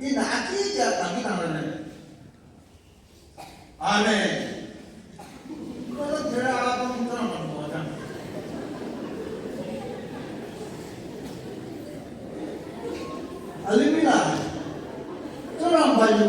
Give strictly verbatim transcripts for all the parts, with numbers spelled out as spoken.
Ihnü akikya takitangrüne. Amen. Alimih la, Tsingrangba yu,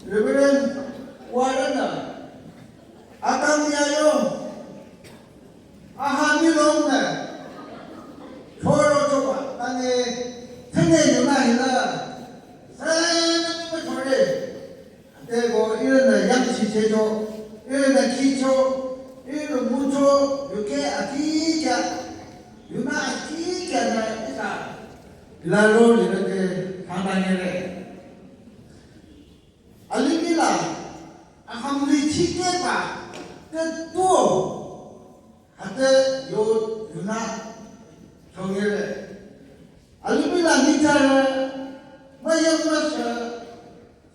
Reverend Warren-nü, akang ya yo, aha mi long ne, choro choba, tane, tene yuna hila, sene mi chore. Teko ihrünü yangchichehcho, ihrünü khicho, ihrü ngucho, yuke akikya, yunü akikya nü ihsa, ilaro lirüte thangdangere. Alimih la, ahamli chikeba, te tuo, hate yo yunü chongere. Alimih la nitare, mayamnasha,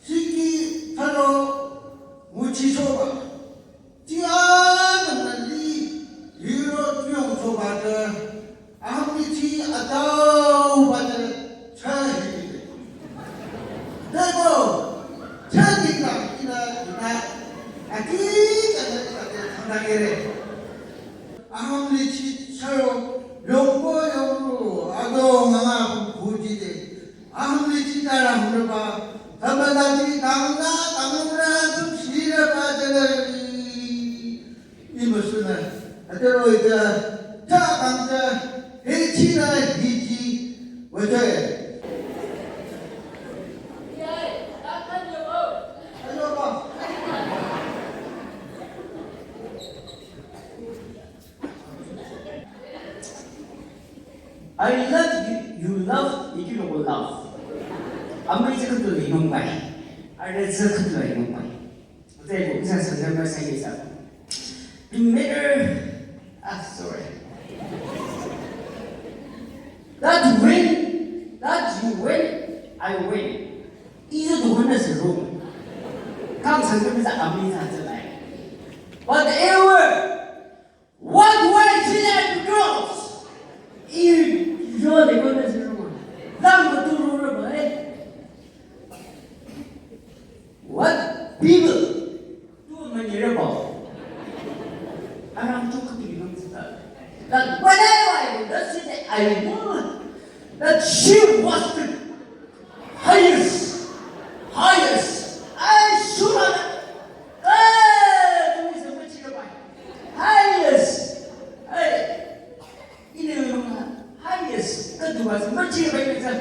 siki tharo, nguchichoba. Tia nali, hiro tuyongchoba te, ahamli chi atau ba te, chahi. Teko, chahi ka ina ina, aki ka te ka te thangdangere. Ahamli chi charo, yongko yongko, ado mama kujide. Ahamli chi tara huraba, tabadati tangla, tangla, tum shiraba jadari. Imasuna, atero ita, ta kangta, hechina, hichi, wajaya. Ayo ba. I love you, you love, iki loko love. Ama isi kutu le yong bai. Are isi kutu le yong bai. Ute ko isa sangam ba sa isa. No matter, ah, sorry. That win, that you win, I win. Isa duhana sa wrong. Kang sangam sa ami sa sa lai. Whatever. What way should I cross? If you don't go to the room, lang ko tu ro ro ba eh. What people do many rebel? Aram tu ka bi nang sa. Like whatever I want, that's it I want. That she was the Highest, highest, I sure. Eh, tu isa machira bai. Highest, eh, ine yunga highest. Kadu was machira bai kasa.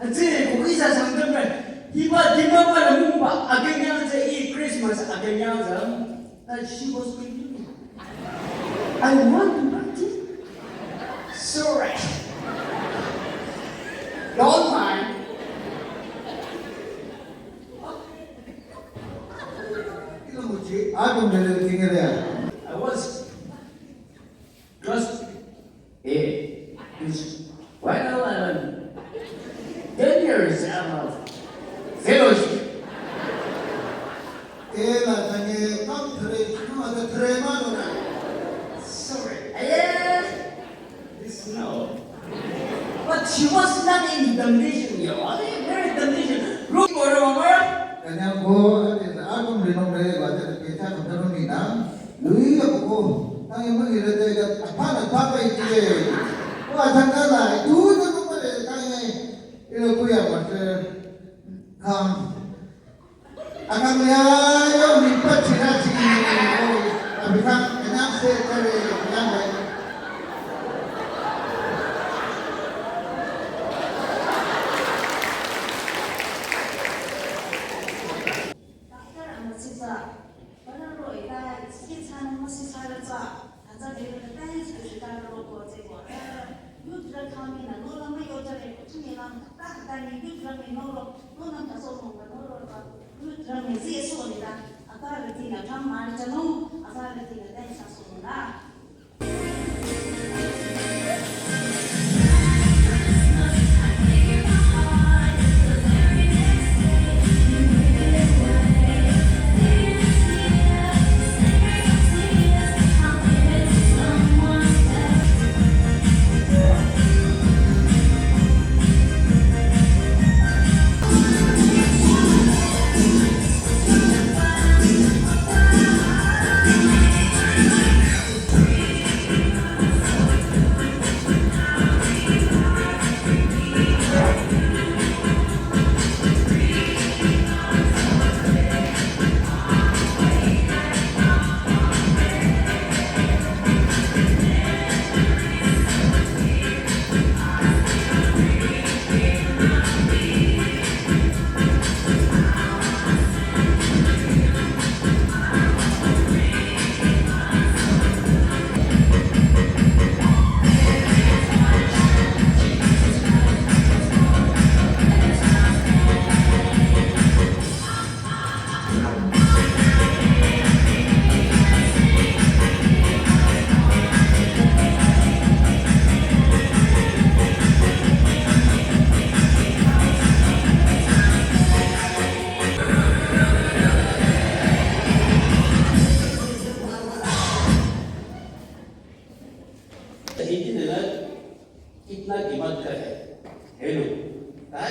Atse ko isa sangdam bai. Hiba dima ba la mumba aganya sa i Christmas aganya sa. And she was with me. I want to party. Sorry. Don't mind. I was just When eleven, ten years out of fellowship. Ela tanye kam thre, kam ada thre ma dona. Sorry. Eh, this no. But she was not in damnation, you know. Very damnation. Room for a Kanyang ko, ati sa atum rinong re, ba ati sa pecha kam thre ni na. Lui ya ko, tang yang magi re te ka, apa na apa iti re. Wa thang ka la, itu na ko pare, tang yang, ilo kuya master, kam. Akang ya, yo, mi pa chira chi, abi kam, enam se kare, yang bai. Doctor ama sitsa, bana ro ita, sitsa na mo sitsa la tsa, atsa de la tai sitsa la ro ko tse ko. Youth la kami na no la ma yo tsa le ko tuni la, ta ta ni youth la mi no ro, no na ta so mo ba no ro ba. Youth la mi si so ni la, ata la ti na tham ma ni ta no, ata la ti na tai sa so na.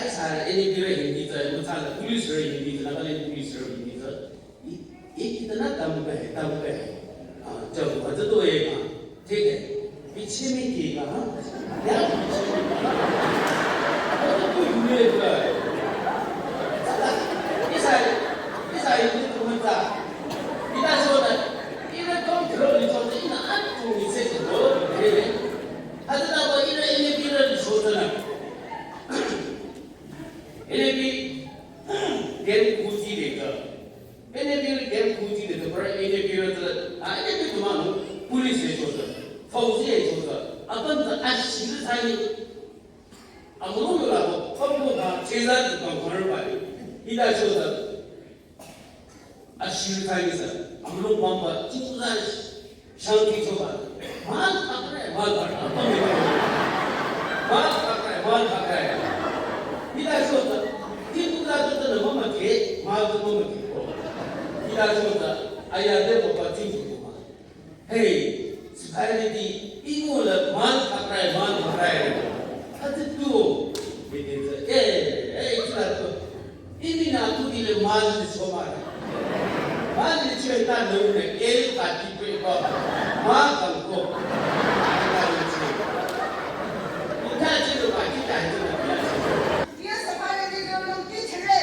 Sara N A P rü Hindi tsü, mütsala police rü Hindi tsü, Nagaland police rü Hindi tsü. I, i kitna tamka hai, tamka hai. Ah, jab vat to hai, ah, thik hai. Piche mein kiyega, ha? Ya piche mein kiyega? Wo to koi bhule hua hai. Isa, isa, ye to main ta. Ita so na, ina kom khro ni so, ina at tu ni se to, he. Hata ba ina ina kira ni so na. N A P, gen kuji de ka. N A P gen kuji de ka, pra N A P ra ta, a N A P to mano, police ye chota, fauji ye chota, apan ta ashir thani, amulong la ko, pampo ka, cheza de ka, khar ba, ida chota. Ashir thani sa, amulong pampa, chikuza, shanti choba. Mal khakre, mal khakre, apam ne. Mal khakre, mal khakre. Ida chota, chikuza chota na mama ke, mal to mama ke. Ida chota, aya de ko pa chikuza. Hey, security, imo la mal khakrai, mal khakrai. Hati tu, bete, eh, eh, chila tu. Imi na tu dile mal ni choma. Mal ni chwe ta no ne, eh, ka ti pe ko. Mal kan ko. Ai ka ni chwe. Ita chwe ka ti ta ni chwe. Yes, security no no ti chwe.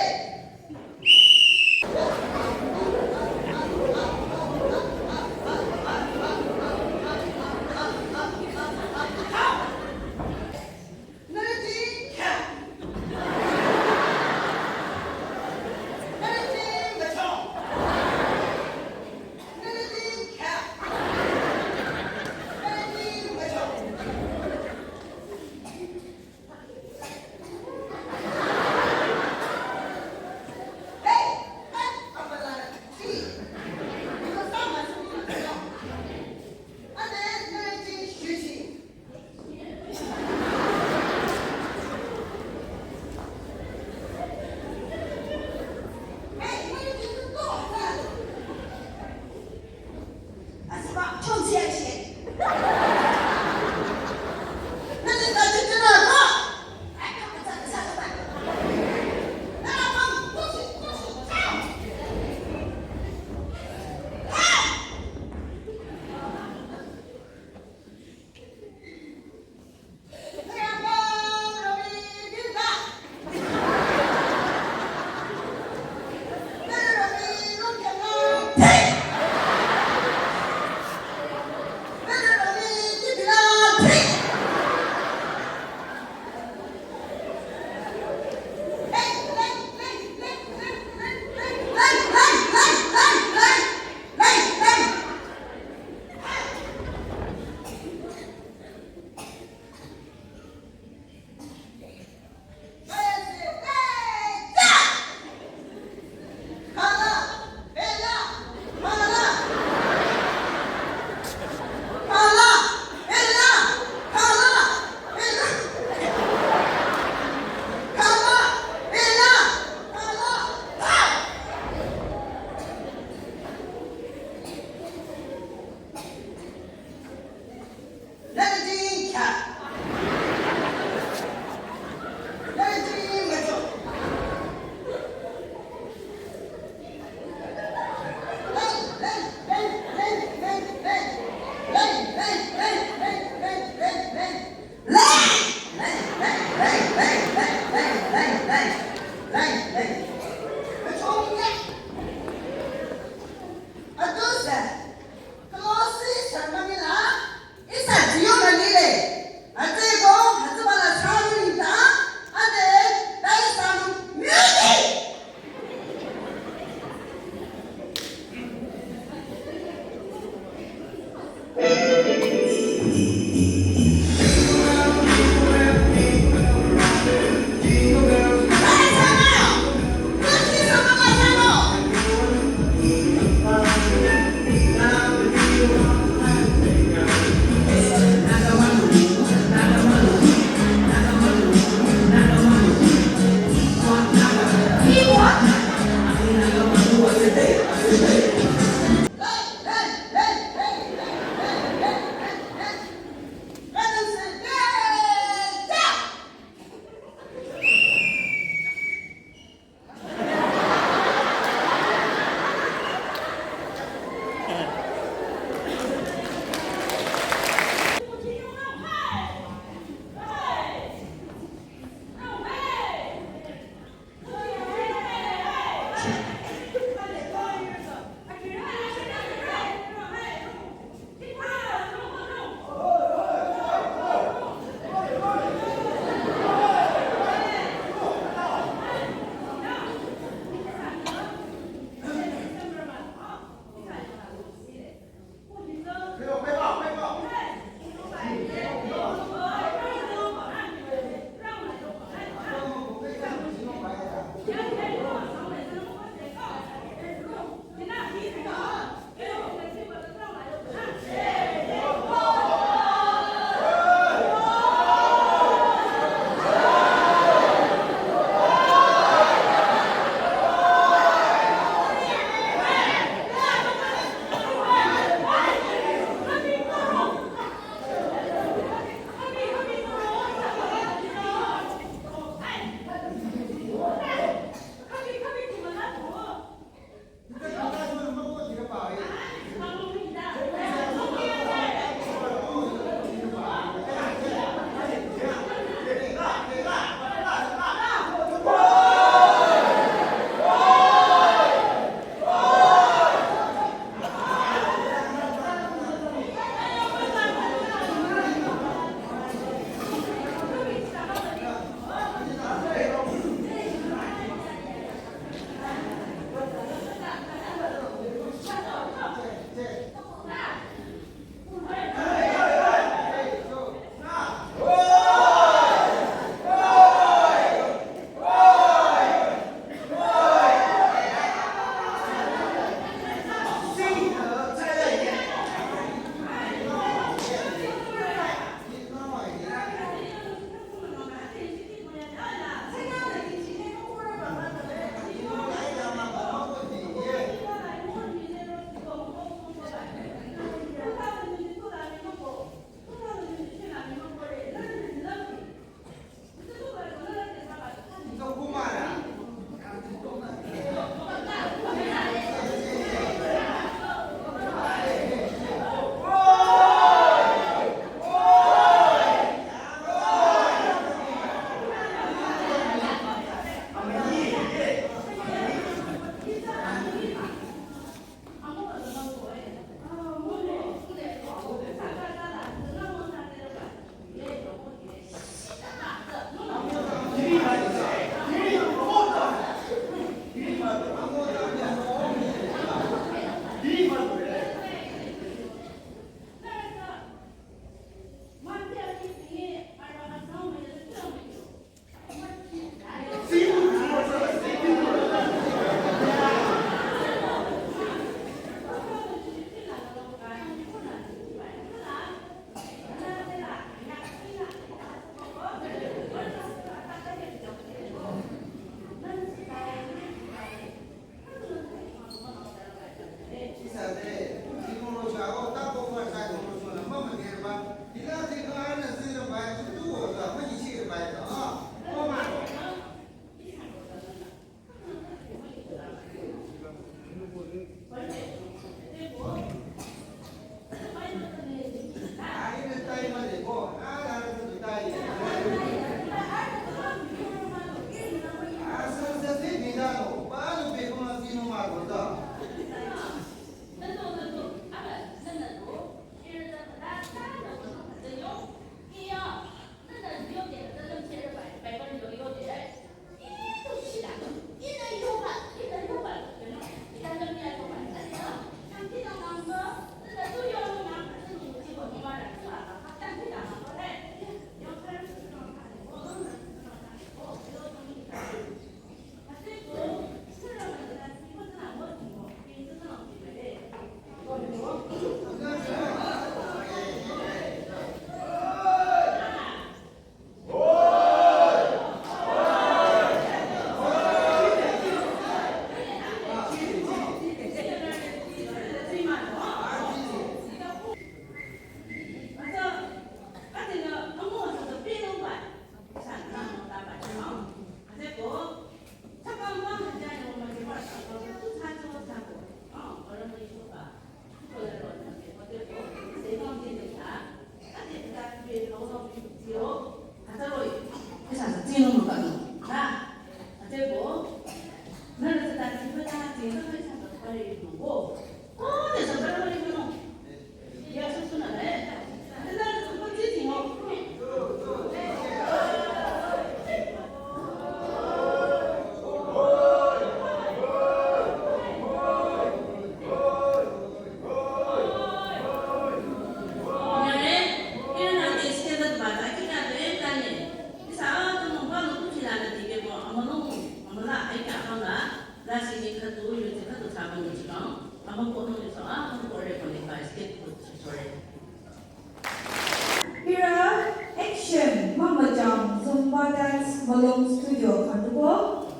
Ira action, mümüchang, Zumba dance, Malung studio, khanduko,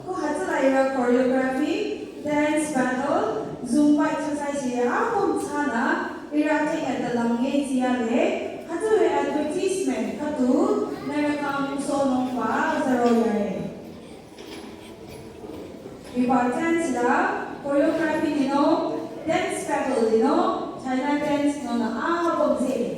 ko hütsüla ira choreography, dance battle, Zumba exercise ya, apüm thsanü, ira te adalang nge ziyale, hütsüri advertisement, khüdu, nührü kang sonungba, zaro yare. Hiba dance la choreography lino, dance battle lino, China dance nona apüm zi.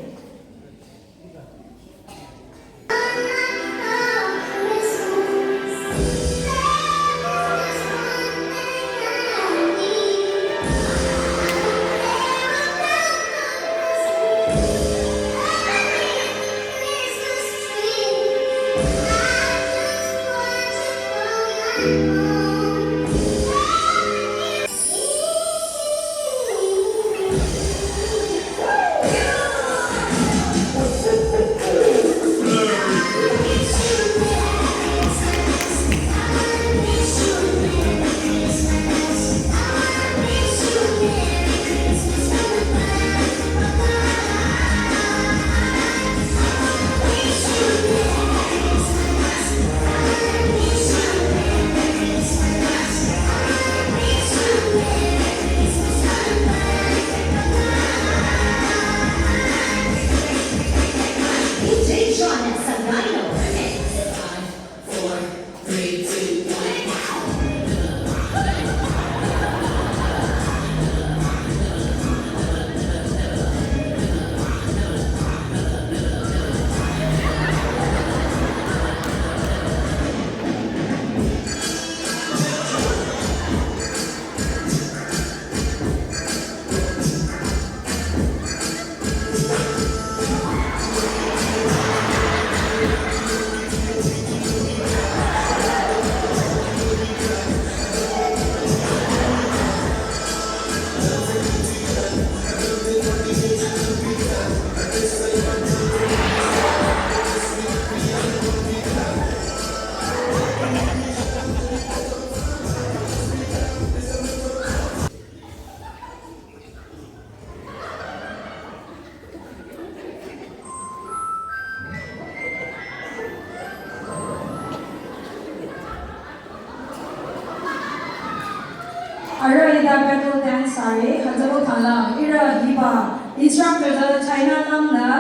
Arüh ida battle dance are, hütsüko khanglang, ira hiba instructor za China langnü,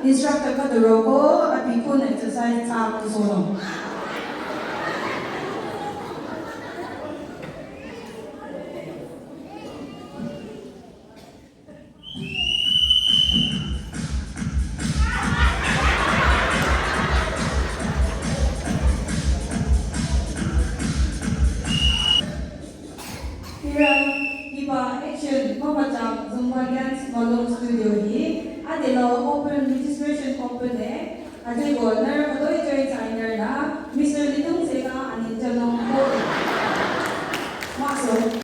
instructor khüdu roko, abi khun exercise thsa kusono. Ira, hiba action, mümüchang, Zumba dance, Malung studio hi, adela open, registration open e, adeko nührü khütoi join thsanirünü, Mister Litung Sega, ani jünung ko. Maso.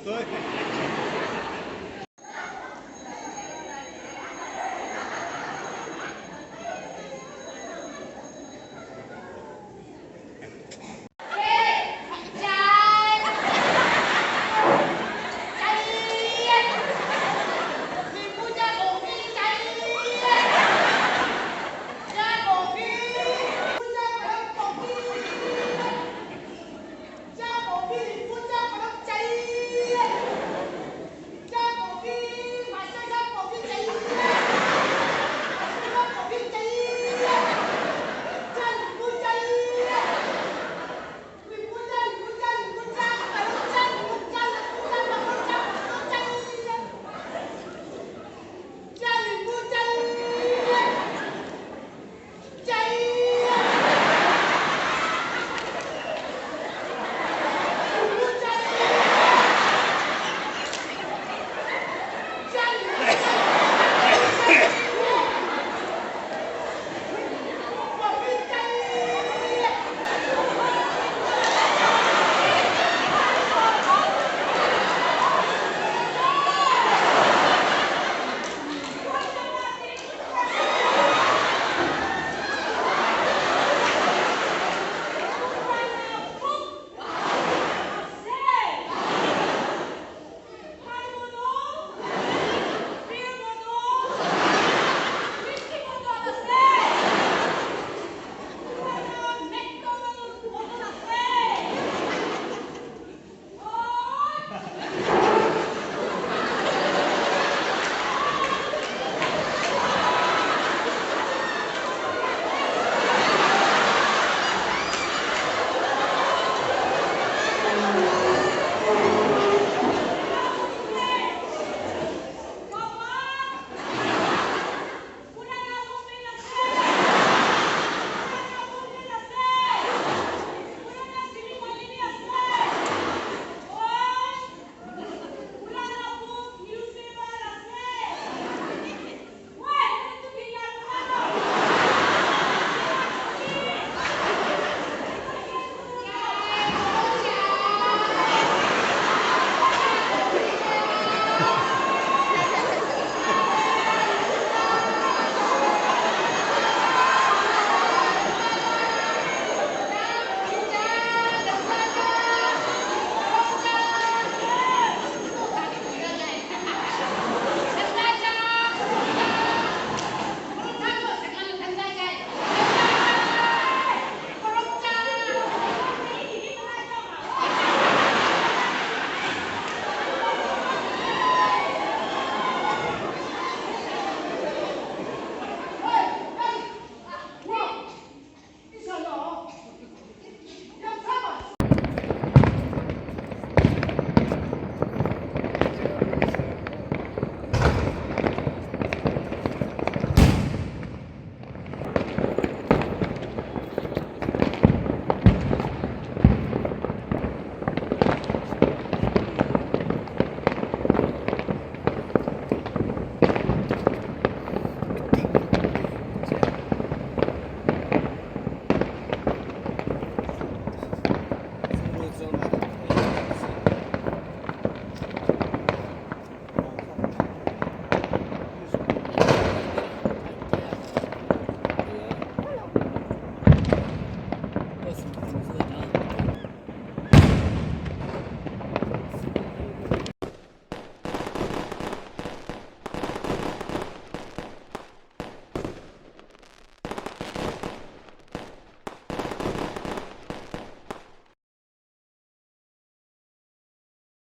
toi